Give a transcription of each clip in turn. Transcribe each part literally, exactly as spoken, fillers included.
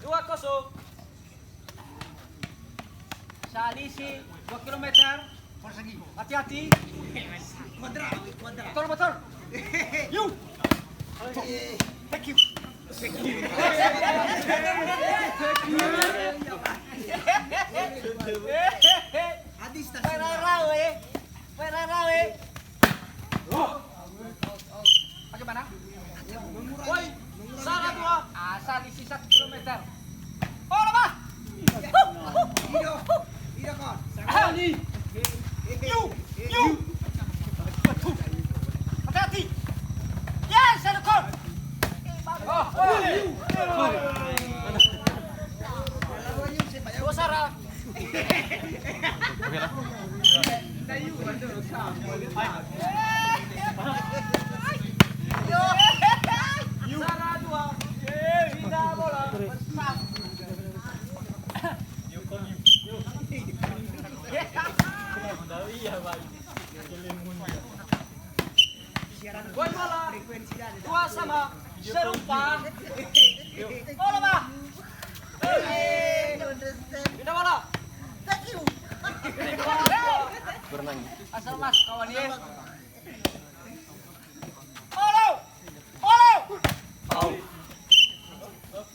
Dua kosong. Selisih dua kilometer. Hati-hati. Kuadra, kuadra. Betul, betul. You. Thank you. Thank you. Hadis tak. Perarau, eh. Perarau, eh. Bagaimana? Woi, salah dua. Asal isi satu kilometer. Oh, lemah. Ido, ido, kon. Sekali. You, you. Hati-hati. Yes, ada kon. Oh, oh. Dua sara. Woi, bola. Dua sama. Serupa. Bola, Pak. Pindah bola. Thank you. Berenang. Asal mas, kawan ya. Olo. Olo. Au.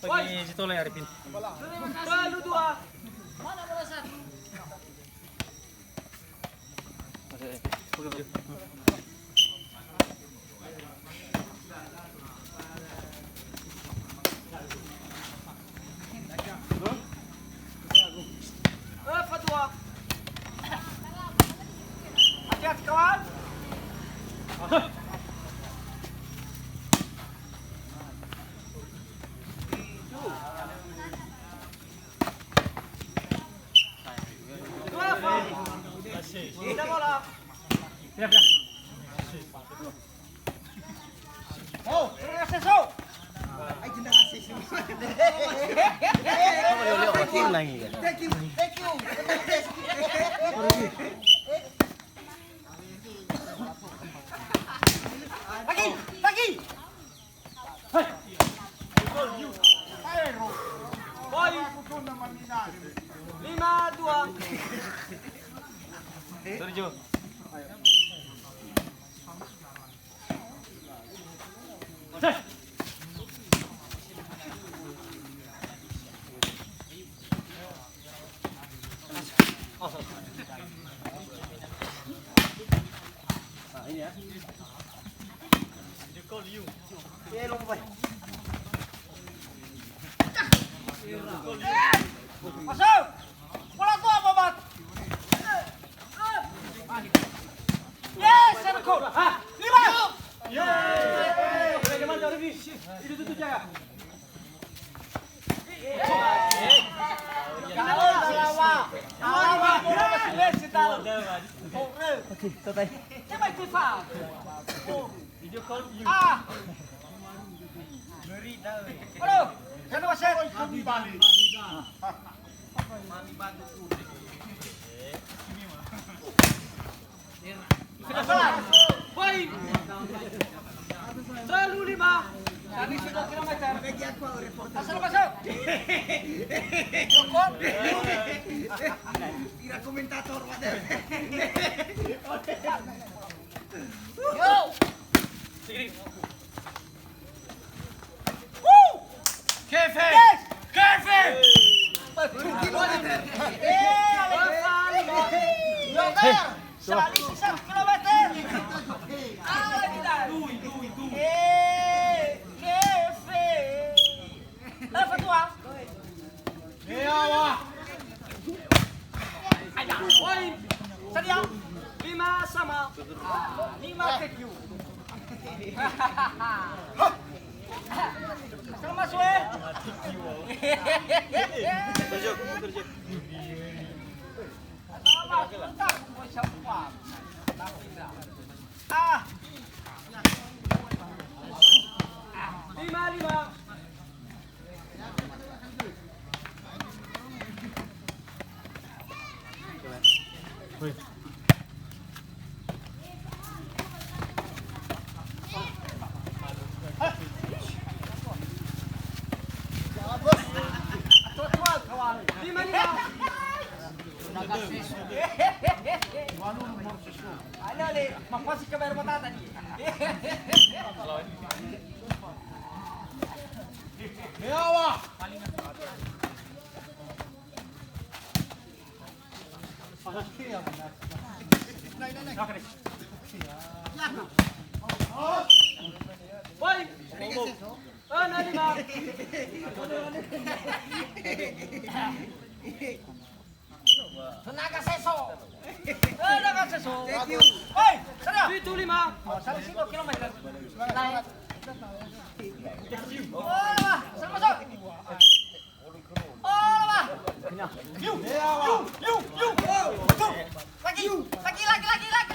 Woi. Pagi Sitole, Arifin. Terlalu dua. Mana bola satu? Eh, Fatua. Hati-hati, kawan. Dua, Pak. Tidak bola. Oh, terima kasih, so. Thank you, thank you. Lagi, lagi. Lima dua. Sergio. Nah, ini ya. Masuk. Bola tua, Babat. Yes, satu gol. Lima. Yes. Itu tutup jaga. Oke, selesai. Coba itu, Pak. Video call you. Ah. Aduh, saya masih. Kami balik. Poin. Terlalu lima. Tadi sudah kilometer. Asal masuk. Cukup. Kira komentator, Pak. Yo. Kefe! Yes! Kefe! Seratus kilometer. Eh, Alex. Dokter, selisih satu kilometer. Ah, tidak. Dui, dui, dui. Eh, Kefe. Eh, Fatua. Yawa. Ayo, poin. Sadia. Lima sama. Ah, lima T Q. Sama, Sue. Kerja, kerja. Sama, sebentar, Sue, siapa? Ayo, le, mafasi ke bayar mata tadi. Yawa. Woi. Eh, nani, Bang? Tenaga seso. Tenaga seso. Thank you. Woi, sana. Tujuh lima. Oh, satu kilo kilometer. Lain. Oh, sana masuk. Oh, lah. Yu, yu, yu, yu. Lagi, lagi, lagi, lagi, lagi.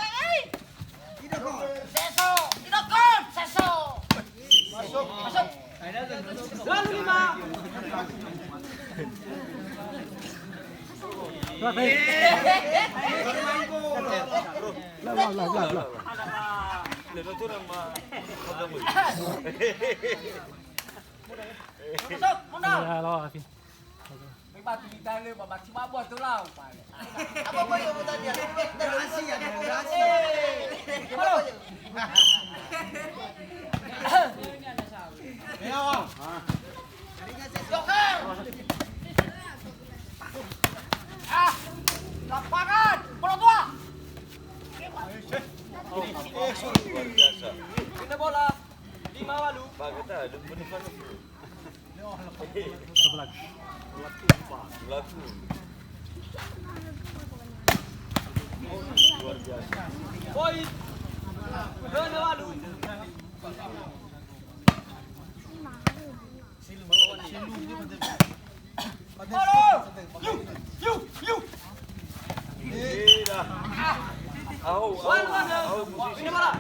Seso, idokon, seso. Masuk, masuk. Lalu lima. Lah, lah, lah, lah, lah. Masuk, mundur. Ya, lo, Alvin. Mai batu di tale, ba batu mabo atau lau, Pak. Apa, Pak, yang mau tanya? Rahasia, rahasia. Halo. Ya, Bang. Joker. Ah, lapangan, bola tua. Luar biasa. Pindah bola. Lima walu. Pak, kata, lu bener. Pelaku. Pelaku. Luar biasa. Poin. Dua walu. Halo. Yu, yu, yu. Iya. Au, au, au, musisi. Ini bola.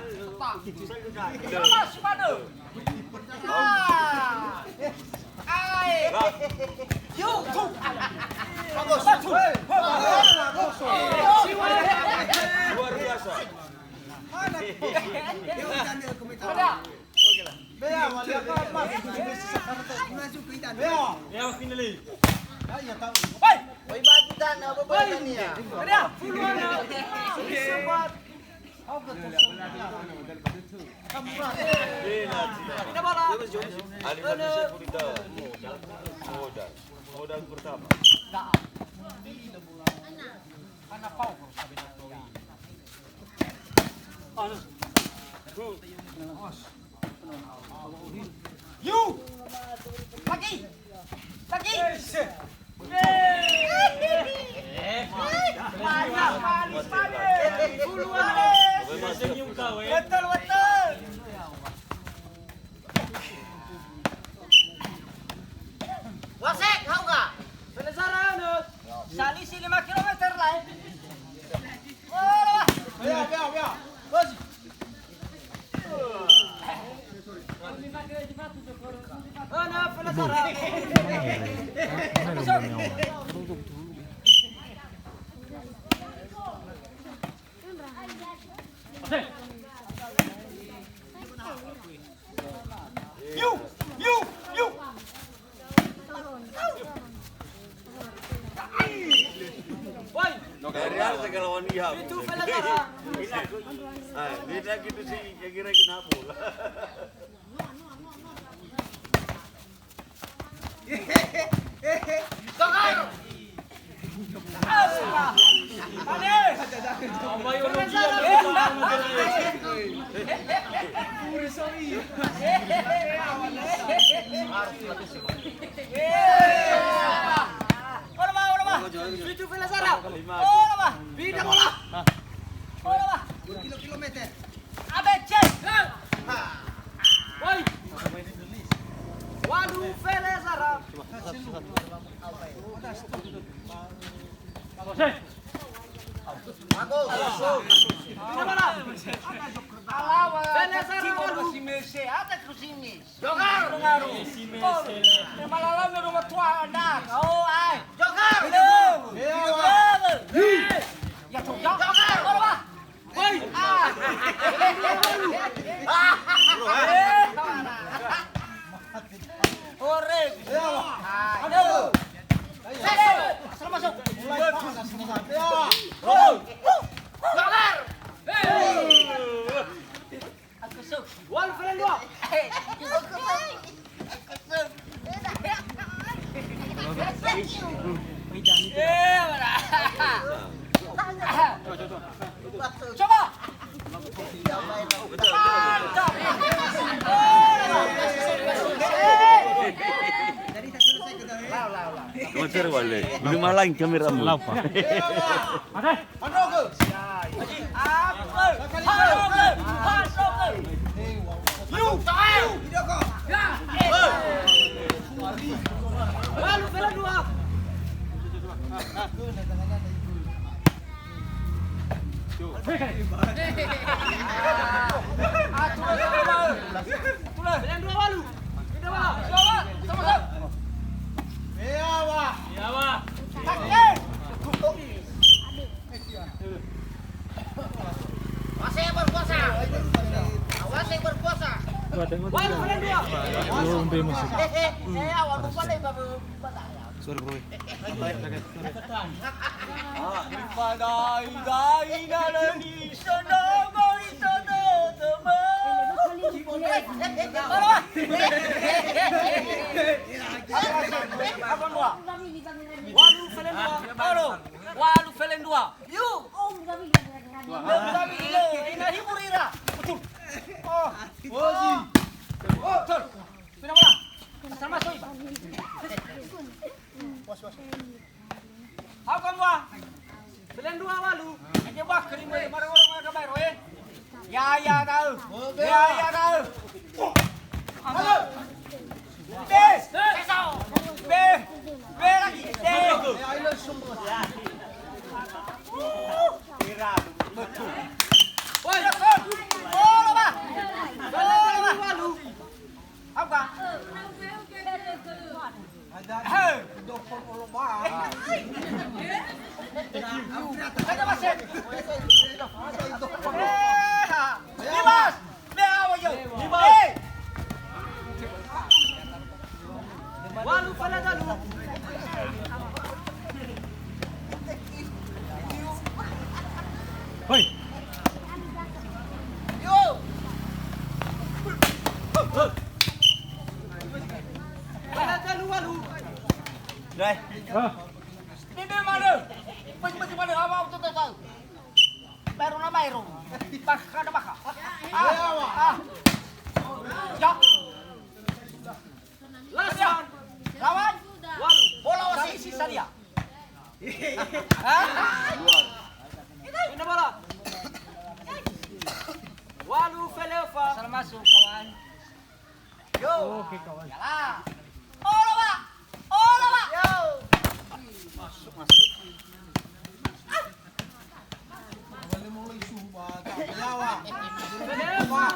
Bola, Sumando. Ah. Ai. Yu, tu. Bagus. Bagus. Luar biasa. Ada. Bea, wali apa, apa? Bea. Ya, finally. Ya, ya, tahu. Woi. Woi, bagus, Tan. Apa, apa, Tan, ya? Ada. Puluhan, ya. Sempat. Kita bola. Ali Manusia Gurita. Modal. Modal. Modal pertama. Anak kau. Yu! Lagi! Lagi! Banyak sekali, sekali. Betul, betul. Wasek, hauga. Penasaran, Nus? Selisih lima kilometer lah, eh. Wah. Ya, ya, ya. Bos. Mana penasaran? Yu, yu, yu. Woi. Dari harus segala wanita. Itu fella salah. Ah, beda gitu sih, kira-kira kenapa? Togar! Astaga! Pane! Ola, Pak, ola, Pak. Tujuh fella salah. Ola, Pak. Pindah bola. Ola, Pak. Dua kilo kilometer. A B C. Woi. Walu fella salah. Bagus. Fella salah, walu. Jogar. Malalau na rumah tua anak. Oh, ai. Jogar. Jogar. Ya, Jogar. Jogar. Woi. Ah. Ore. Aduh. Salah masuk. Mulai panas, mulai. Ya. Gol. Gol. Hei. Aku suk. Walu felendua. Hei. Aku suk. Eh, mana? Coba. Mantap. Cuma cara wale. Belum malang kameramu. Lapa. Apa? Apa? Walu felendua. Felendua walu. Felendua walu. Sama-sama. Yawa. Yawa. Awas yang berkuasa. Awas yang berkuasa. Walu felendua. Hehe, saya awal lupa deh, Bapak. Sorry, bro. Ifadai-dai nalani sanaga ita tetema. Apa, Mbak? Walu felendua. Walu. Walu felendua. Yu. Ina hibur ira. Betul. Oh. Betul. Sudah bola. Asal masuk, Iba. Hau kamu, ah. Felendua walu. Aja bah, kering boleh marah orang marah baru, eh. Ya, ya, tahu. Ya, ya, tahu. Halo. Be. Be. Be lagi. Be. Woi, bola, Pak. Bola, Pak. Apa? Hei. Ada masih. Eh, ha. Dimas. Be awal yo. Dimas. Hei. Walu felendua. Hoi. Yo. Felendua walu. Dai. Ah. Ini mana? Masih, masih mana? Apa, apa, tahu, tahu. Baru nama Ero. Bakha ada bakha. Ah. Ah. Ya. Lawan. Lawan. Walu. Bola wasit. Sisa dia. Hah? Ini bola. Walu felendua. Asal masuk, kawan. Yo. Oke, kawan. Yalah. Ola, Pak. Ola, Pak. Yo. Masuk, masuk. Boleh mulai suhu, Pak. Yawa. Felendua.